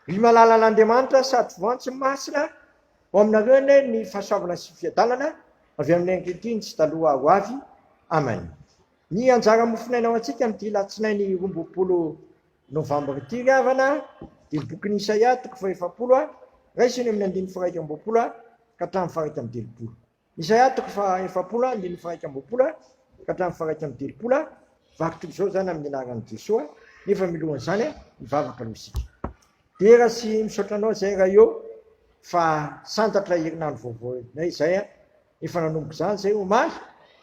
Ry malalan'Andriamanitra sady voantso masina, ho aminareo anie ny fahasoavana sy fiadanana avy amin'ny ankehitriny sy taloha ho avy. Amen. Ny anjara mofonaina ho antsika amin'ity alatsinainy 22 novambra ity ry havana dia ny bokin'i Isaia toko faha-40 raisina eo amin'ny andininy faha-21 ka hatramin'ny faha-31. Isaia toko faha-40 andininy faha-21 ka hatramin'ny faha-31, vaky toy izao izany amin'ny anaran'i Jesoa, nefa milohan'izany mivavaka aloha isika. Dera sy misaotra anao izay Ray ô fa santatra herinandro vaovao indray izay a, efa nanomboka izany izay omaly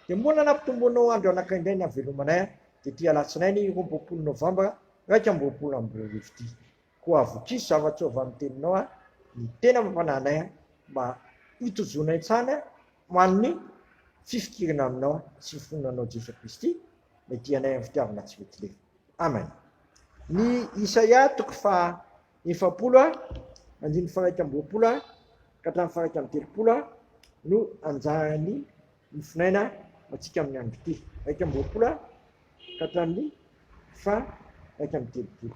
dia mbola nampitomboanao andro anankiray indray ny havelomanay dia ity alatsinainy 22 novambra 2021 ity. Koa avokiso zava-tsoa avy amin'ny teninao aho, ny tena mampanahy anay mba hitozoanay tsara ho an'ny fifikirana aminao sy ny finoana anao Jesoa Kristy, ilay tia anay amin'ny fitiavana tsy mety lefy. Amen. Ny Isaia toko faha 40 andininy faha 21 ka hatramin'ny faha 31 no anjaran'ny mofonaina ho antsika amin'ny andro ity. 21 ka hatramin'ny faha 31.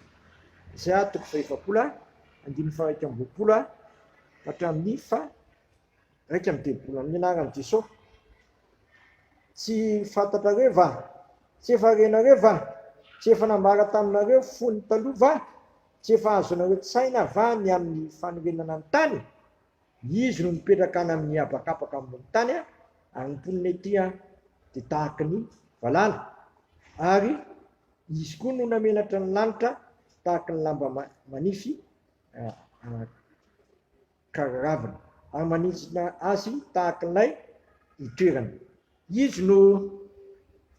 Isaia toko faha-40, andininy faha 21 ka hatramin'ny faha 31. Amin'ny anaran'i Jesosy. Tsy fantatrareo va? Tsy efa renareo va? Tsy efa nambara taminareo fony taloha va? Tsy efa azonareo tsaina va ny amin'ny fanorenana ny tany? Izy no mipetraka any amin'ny habakabaka ambony tany, ary ny mponina ety dia tahaka ny valala. Ary Izy koa no namenatra ny lanitra tahaka ny lamba manify kararavina, ary maninjitra azy tahaka ilay itoerany. Izy no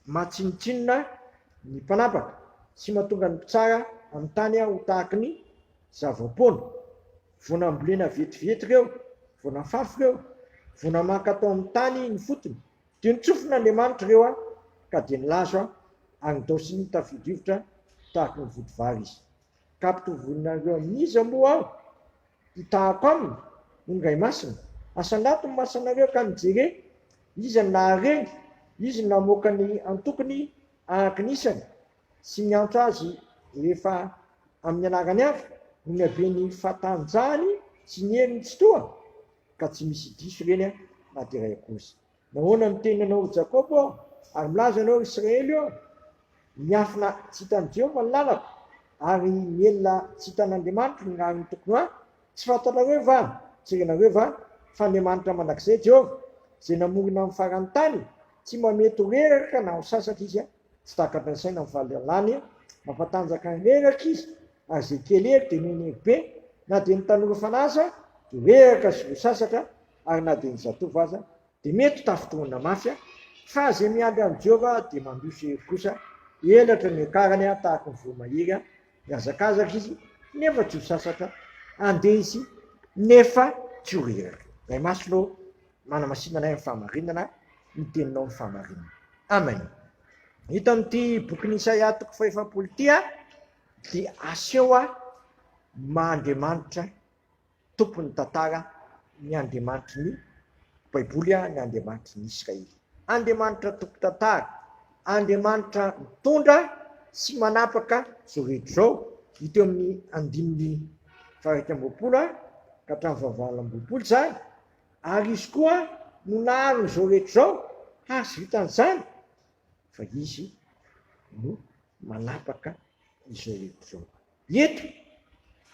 mahatsinontsinona ny mpanapaka, sy mahatonga ny mpitsara amin'ny tany ho tahaka ny zava-poana. Vao nambolena vetivety ireo, vao nafafy ireo, vao namaka tao amin'ny tany ny fotony, dia notsofin'Andriamanitra ireo aho, ka dia nilazo aho, ary nidaosin'ny tafio-drivotra tahaka ny vodivary izy. Ka ampitovinareo amin'iza moa aho? Hitahako aminy, hoy ny Ray Masina. Asandrato ny masonareo ka mijere, iza no nahareny, izy no namoaka ny antokony araka ny isany, sy miantso azy rehefa amin'ny anarany avy no mihabe ny fahatanjahany sy ny heriny tsitoha, ka tsy misy diso ireny na dia iray akory. Nahoana miteny anao ry Jakoba ô, ary milaza ianao ry Israely ô? Miafina tsy hitan'i Jehovah ny lalako, ary mielina tsy hitan'Andriamanitro ny rariny tokony ho ahy. Tsy fantatrareo va, tsy renareo va, fa Andriamanitra mandrakizay Jehovah, izay namorona ny faran'ny tany? Tsy mba mety ho reraka na ho sasatra Izy, Tsy takatry ny saina ny fahalalany, mampatanjaka ny reraka izy, ary izay kely hery dia omeny hery be, na dia ny tanora fanahy aza dia reraka sy voa sasatra, ary na dia ny zatovo aza dia mety ho tafintohina mafy, fa izay miandry an'i Jehovah dia mandroso hery kosa, elatra ny akarany tahaka ny voromahery, mihazakazaka izy nefa tsy ho sasatra, handeha izy nefa tsy ho reraka. Ray Masina ô, manamasina anay amin'ny fahamarinana, ny teninao ny fahamarinana. Amen. Hita amin'ity bokin'i Isaia toko faha-40 ity dia aseho maha Andriamanitra tompon'ny tantara ny Andriamanitry ny Baiboly, ny Andriamanitry ny Israely. Andriamanitra tompon-tantara, Andriamanitra mitondra sy manapaka izao rehetra izao. Hita eo amin'ny andininy faha-21 ka hatramin'ny faha-28 izany. Ary Izy koa no nahary an'izao rehetra izao, ary tsy vitan'izany, fa Izy no manapaka izao rehetra izao. Eto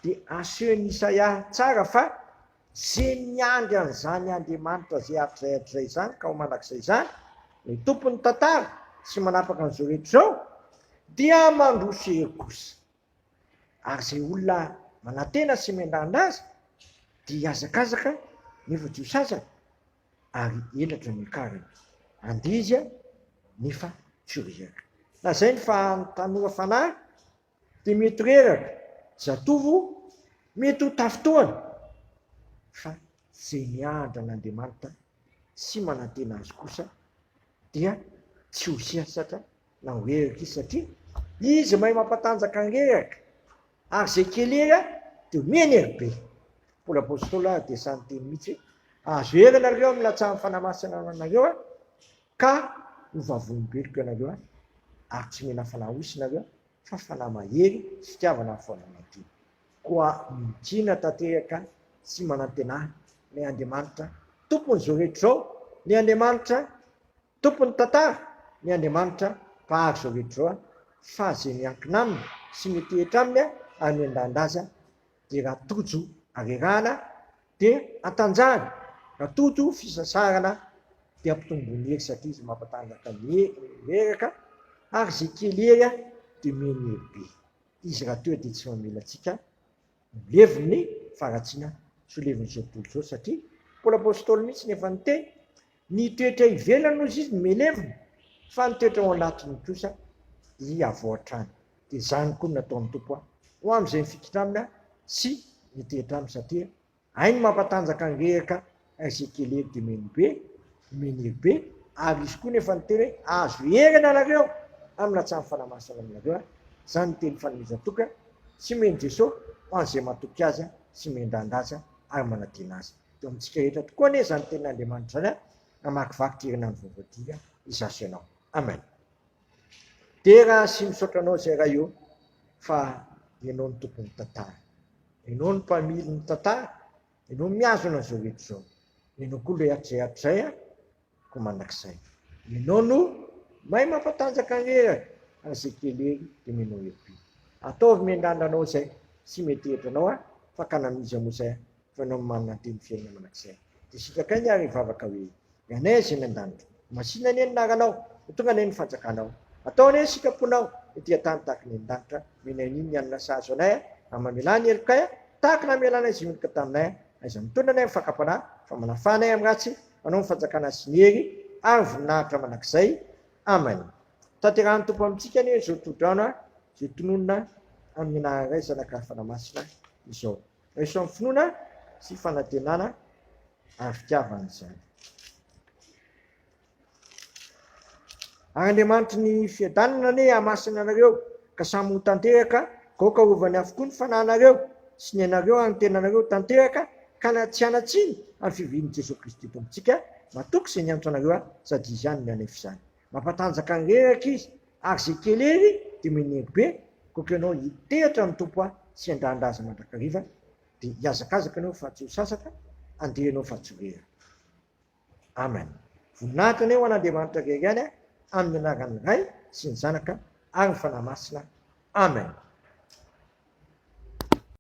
dia asehon'i Isaia tsara fa izay miandry an'izany Andriamanitra izay hatrizay hatrizay izany ka ho mandrakizay izany, ilay Tompon'ny tantara sy manapaka an'izao rehetra izao, dia mandroso hery kosa. Ary izay olona manantena sy miandrandra azy dia hihazakazaka nefa tsy ho sasany ary elatra no hiakarany. Handeha izy nefa tsy ho reraka. Lazainy fa ny tanora fanahy dia mety reraka, zatovo mety ho tafintohana, fa izay miandra an'Andriamanitra sy manantena azy kosa dia tsy ho sasatra na ho reraka izy satria izy mahay mampatanjaka ny reraka ary izay kely hery dia omeny hery be. Paoly Apostoly ary dia sahy niteny mihitsy hoe azo hery nareo amin'ny latsahan'ny Fanahy Masina anareo ka ho vavolombeloko ianareo ary tsy mena fanahy osy nareo fa fanahy mahery sy fitiavana ary fanahy madio. Koa. Koa mikiana tanteraka sy manantenà ilay Andriamanitra Tompon'izao rehetra izao, ny Andriamanitra Tompon'ny tantara, ny Andriamanitra Mpahary izao rehetra izao, fa izay miankina Aminy sy mitehitra Aminy ary miandrandra Azy dia raha tojo harerahana dia hatanjahany, raha tojo fisasarana dia ampitomboiny hery satria Izy mampatanjaka ny reraka ary izay kely hery dia omeny hery be. Izy rahateo dia tsy mamela antsika ho levon'ny faharatsiana sy ho levon'izao tontolo izao satria Paoly Apostoly mihitsy no efa niteny, ny toetra ivelany hozy izy no mihelevona fa ny toetra ao anatiny kosa dia avao hatrany. Dia izany koa no nataon'ny Tompo ho amin'izay mifikitra aminy sy mitehitra aminy satria Hainy mampatanjaka ny reraka RG kely de meno be, menir be, ary izy koa nefa niteny hoe azo herana anareo amin'ny latsahan'ny Fanahy Masina aminareo a, zany ny teny fanomezan-toky a, sy omeny Jeso ho an'izay matoky Azy sy miandrandra Azy ary manantena Azy. Dia ho amintsika rehetra tokoa anie izany tenin'Andriamanitra izany a, hamakivaky ity herinandro vaovao ity izaho sy ianao. Amen. Dera sy misaotra anao izay Ray o, fa ianao no tompon'ny tantara. Ianao no mpamily ny tantara, ianao mihazona izao rehetra izao. Ianao koa ilay hatrizay hatrizay a, koa mandrakizay. Ianao no mahay mampatanjaka ny reraka, ary izay kely hery dia omenao hery be. Ataovy miandrandra anao izay sy miantehitra anao aho, fa ka namiza moa izay aho, fa ianao no manana ny teny fiainana mandrakizay. Dia sitrakay ny ary hivavaka hoe. Ry Anay izay any an-danitra, Masina anie ny anaranao, ho tonga anie ny fanjakanao. Atao anie ny sitraponao, ety an-tany tahaka ny any an-danitra. Omena anio ny hanina sahaza anay, ary mamelà ny helokay, tahaka ny namelanay izay meloka taminay. Aiza mitondra anay amin'ny fakam-panahy, fa manafaha anay amin'ny ratsy, Anao ny fanjakana sy ny hery ary ny voninahitra mandrakizay. Amen. Tanterahin'ny Tompo amintsika anie izao tsodrano izay tononina amin'ny anaran'ny Ray, Zanaka ary Fanahy Masina izao. Raiso amin'ny finoana sy fanantenana ary fitiavana izany. Ary Andriamanitry ny fiadanana anie hamasina anareo ka samy ho tanteraka, ka aoka hovany avokoa ny fanahinareo sy ny ainareo ary ny tenanareo ho tanteraka ka na tsy hanan-tsiny amin'ny fiavian'i Jesoa Kristy Tompontsika, matoky izay niantso anareo aho sady Izy ihany no hanefa izany. Mampatanjaka ny reraka Izy ary izay kely hery dia omeny hery be, koa ianao hitehatra amin'ny Tompo aho sy handrahandra Azy mandrakariva, dia hihazakazaka ianao fa tsy ho sasatra, handeha ianao fa tsy ho reraka. Amen. Voninahitra anie ho an'Andriamanitra irery ihany amin'ny anaran'ny Ray sy ny Zanaka ary ny Fanahy Masina. Amen.